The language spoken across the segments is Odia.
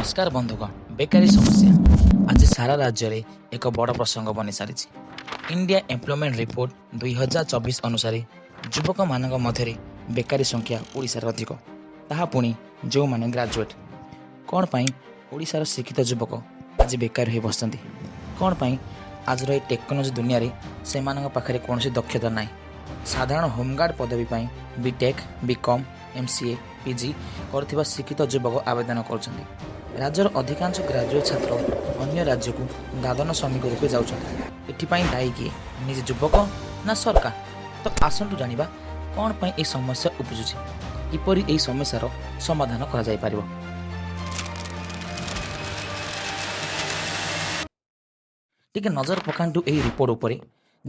ନମସ୍କାର ବନ୍ଧୁଗଣ। ବେକାରୀ ସମସ୍ୟା ଆଜି ସାରା ରାଜ୍ୟରେ ଏକ ବଡ଼ ପ୍ରସଙ୍ଗ ବନିସାରିଛି। ଇଣ୍ଡିଆ ଏମ୍ପ୍ଲୟମେଣ୍ଟ ରିପୋର୍ଟ 2024 ଅନୁସାରେ ଯୁବକମାନଙ୍କ ମଧ୍ୟରେ ବେକାରୀ ସଂଖ୍ୟା ଓଡ଼ିଶାରେ ଅଧିକ, ତାହା ପୁଣି ଯେଉଁମାନେ ଗ୍ରାଜୁଏଟ୍। କ'ଣ ପାଇଁ ଓଡ଼ିଶାର ଶିକ୍ଷିତ ଯୁବକ ଆଜି ବେକାର ହୋଇ ବସିଛନ୍ତି? କ'ଣ ପାଇଁ ଆଜିର ଏହି ଟେକ୍ନୋଲୋଜି ଦୁନିଆରେ ସେମାନଙ୍କ ପାଖରେ କୌଣସି ଦକ୍ଷତା ନାହିଁ? ସାଧାରଣ ହୋମଗାର୍ଡ଼ ପଦବୀ ପାଇଁ ବିଟେକ୍, ବିକମ୍, ଏମ୍ସିଏ, ପିଜି କରୁଥିବା ଶିକ୍ଷିତ ଯୁବକ ଆବେଦନ କରୁଛନ୍ତି। ରାଜ୍ୟର ଅଧିକାଂଶ ଗ୍ରାଜୁଏଟ୍ ଛାତ୍ର ଅନ୍ୟ ରାଜ୍ୟକୁ ଦାଦନ ଶ୍ରମିକ ରୂପେ ଯାଉଛନ୍ତି। ଏଥିପାଇଁ ଦାୟୀ କିଏ? ନିଜେ ଯୁବକ ନା ସରକାର? ତ ଆସନ୍ତୁ ଜାଣିବା, କ'ଣ ପାଇଁ ଏହି ସମସ୍ୟା ଉପୁଜୁଛି, କିପରି ଏହି ସମସ୍ୟାର ସମାଧାନ କରାଯାଇପାରିବ। ଟିକେ ନଜର ପକାନ୍ତୁ ଏହି ରିପୋର୍ଟ ଉପରେ,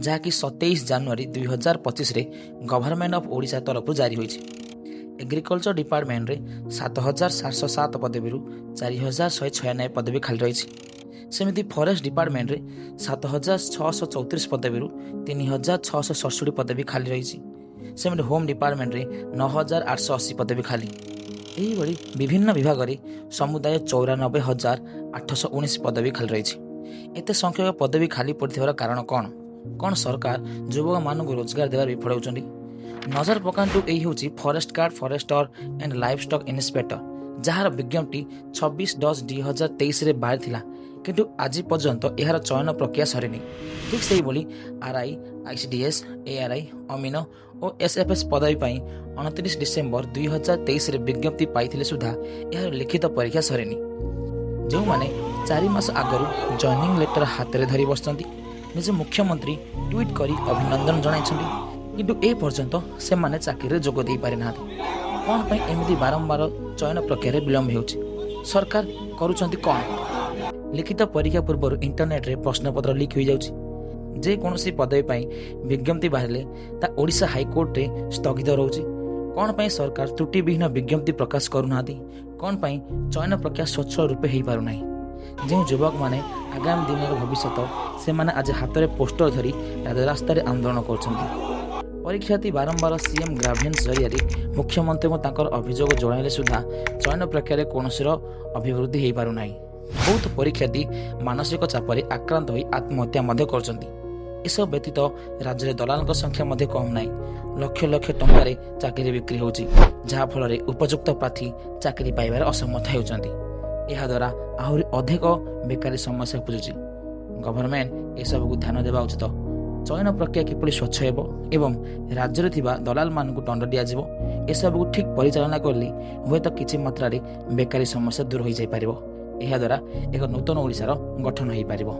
ଯାହାକି 27 ଜାନୁଆରୀ 2025ରେ ଗଭର୍ଣ୍ଣମେଣ୍ଟ ଅଫ୍ ଓଡ଼ିଶା ତରଫରୁ ଜାରି ହୋଇଛି। ଏଗ୍ରିକଲଚର ଡିପାର୍ଟମେଣ୍ଟରେ 7707 ପଦବୀରୁ 4196 ପଦବୀ ଖାଲି ରହିଛି। ସେମିତି ଫରେଷ୍ଟ ଡିପାର୍ଟମେଣ୍ଟରେ 7634 ପଦବୀରୁ 3667 ପଦବୀ ଖାଲି ରହିଛି। ସେମିତି ହୋମ୍ ଡିପାର୍ଟମେଣ୍ଟରେ 9880 ପଦବୀ ଖାଲି। ଏହିଭଳି ବିଭିନ୍ନ ବିଭାଗରେ ସମୁଦାୟ 94,819 ପଦବୀ ଖାଲି ରହିଛି। ଏତେ ସଂଖ୍ୟକ ପଦବୀ ଖାଲି ପଡ଼ିଥିବାର କାରଣ କ'ଣ? କ'ଣ ସରକାର ଯୁବକମାନଙ୍କୁ ରୋଜଗାର ଦେବାରେ ବିଫଳ ହେଉଛନ୍ତି? ନଜର ପକାନ୍ତୁ, ଏଇ ହେଉଛି forest guard, forester and live stock inspector, ଯାହାର ବିଜ୍ଞପ୍ତି 26/10/2023ରେ ବାହାରିଥିଲା, କିନ୍ତୁ ଆଜି ପର୍ଯ୍ୟନ୍ତ ଏହାର ଚୟନ ପ୍ରକ୍ରିୟା ସରିନି। ଠିକ୍ ସେହିଭଳି R I, I C D S, A R I, ଅମିନ ଓ ଏସ୍ ଏଫ୍ ଏସ୍ ପଦବୀ ପାଇଁ 29 ଡିସେମ୍ବର 2023ରେ ବିଜ୍ଞପ୍ତି ପାଇଥିଲେ ସୁଦ୍ଧା ଏହାର ଲିଖିତ ପରୀକ୍ଷା ସରିନି। ଯେଉଁମାନେ 4 ମାସ ଆଗରୁ ଜଏନିଂ ଲେଟର ହାତରେ ଧରି ବସିଛନ୍ତି, ନିଜ ମୁଖ୍ୟମନ୍ତ୍ରୀ ଟ୍ୱିଟ୍ କରି ଅଭିନନ୍ଦନ ଜଣାଇଛନ୍ତି, କିନ୍ତୁ ଏ ପର୍ଯ୍ୟନ୍ତ ସେମାନେ ଚାକିରିରେ ଯୋଗ ଦେଇପାରିନାହାନ୍ତି। କ'ଣ ପାଇଁ ଏମିତି ବାରମ୍ବାର ଚୟନ ପ୍ରକ୍ରିୟାରେ ବିଳମ୍ବ ହେଉଛି? ସରକାର କରୁଛନ୍ତି କ'ଣ? ଲିଖିତ ପରୀକ୍ଷା ପୂର୍ବରୁ ଇଣ୍ଟରନେଟ୍ରେ ପ୍ରଶ୍ନପତ୍ର ଲିକ୍ ହୋଇଯାଉଛି। ଯେକୌଣସି ପଦବୀ ପାଇଁ ବିଜ୍ଞପ୍ତି ବାହାରିଲେ ତା ଓଡ଼ିଶା ହାଇକୋର୍ଟରେ ସ୍ଥଗିତ ରହୁଛି। କ'ଣ ପାଇଁ ସରକାର ତ୍ରୁଟିବିହୀନ ବିଜ୍ଞପ୍ତି ପ୍ରକାଶ କରୁନାହାନ୍ତି? କ'ଣ ପାଇଁ ଚୟନ ପ୍ରକ୍ରିୟା ସ୍ୱଚ୍ଛ ରୂପେ ହୋଇପାରୁନାହିଁ? ଯେଉଁ ଯୁବକମାନେ ଆଗାମୀ ଦିନର ଭବିଷ୍ୟତ, ସେମାନେ ଆଜି ହାତରେ ପୋଷ୍ଟର ଧରି ରାଜରାସ୍ତାରେ ଆନ୍ଦୋଳନ କରୁଛନ୍ତି। ପରୀକ୍ଷାର୍ଥୀ ବାରମ୍ବାର ସିଏମ୍ ଗ୍ରାଭିଏନ୍ସ ଜରିଆରେ ମୁଖ୍ୟମନ୍ତ୍ରୀଙ୍କୁ ତାଙ୍କର ଅଭିଯୋଗ ଜଣାଇଲେ ସୁଦ୍ଧା ଚୟନ ପ୍ରକ୍ରିୟାରେ କୌଣସିର ଅଭିବୃଦ୍ଧି ହୋଇପାରୁନାହିଁ। ବହୁତ ପରୀକ୍ଷାର୍ଥୀ ମାନସିକ ଚାପରେ ଆକ୍ରାନ୍ତ ହୋଇ ଆତ୍ମହତ୍ୟା ମଧ୍ୟ କରୁଛନ୍ତି। ଏସବୁ ବ୍ୟତୀତ ରାଜ୍ୟରେ ଦଲାଲଙ୍କ ସଂଖ୍ୟା ମଧ୍ୟ କମ୍ ନାହିଁ। ଲକ୍ଷ ଲକ୍ଷ ଟଙ୍କାରେ ଚାକିରି ବିକ୍ରି ହେଉଛି, ଯାହାଫଳରେ ଉପଯୁକ୍ତ ପ୍ରାର୍ଥୀ ଚାକିରି ପାଇବାରେ ଅସମର୍ଥ ହେଉଛନ୍ତି। ଏହାଦ୍ୱାରା ଆହୁରି ଅଧିକ ବେକାରୀ ସମସ୍ୟା ଉପୁଜୁଛି। ଗଭର୍ଣ୍ଣମେଣ୍ଟ ଏସବୁକୁ ଧ୍ୟାନ ଦେବା ଉଚିତ। ଚୟନ ପ୍ରକ୍ରିୟା କିପରି ସ୍ୱଚ୍ଛ ହେବ ଏବଂ ରାଜ୍ୟରେ ଥିବା ଦଲାଲମାନଙ୍କୁ ଦଣ୍ଡ ଦିଆଯିବ, ଏସବୁକୁ ଠିକ୍ ପରିଚାଳନା କଲେ ହୁଏତ କିଛି ମାତ୍ରାରେ ବେକାରୀ ସମସ୍ୟା ଦୂର ହୋଇଯାଇପାରିବ। ଏହାଦ୍ୱାରା ଏକ ନୂତନ ଓଡ଼ିଶାର ଗଠନ ହୋଇପାରିବ।